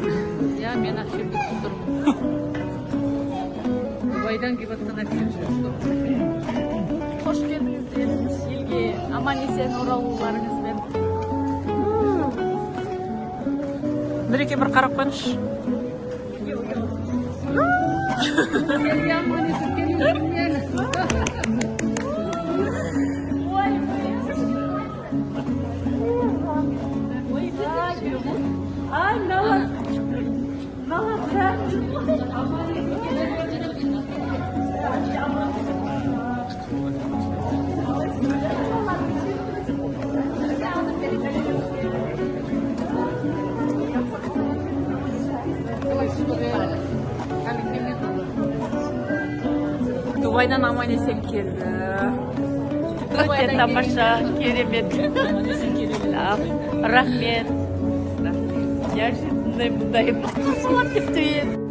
ба? Иә, мен әпшемді күтіп тұрмын. Дубайдан келіп жатқан әпшемді күтіп тұрмын. Қош келдіңіздер елге, аман есен оралуларыңызбен. Нұреке, бір қарап қойыңызшы. Елге аман есен келуіңізбен. Ай, мыналар, мыналар бәрі жүр ғой. Әлі келмеді. Дубайдан аман есен келді. Өте тамаша, керемет. Аман есен келді. Рахмет. Неожиданный мұндай деп.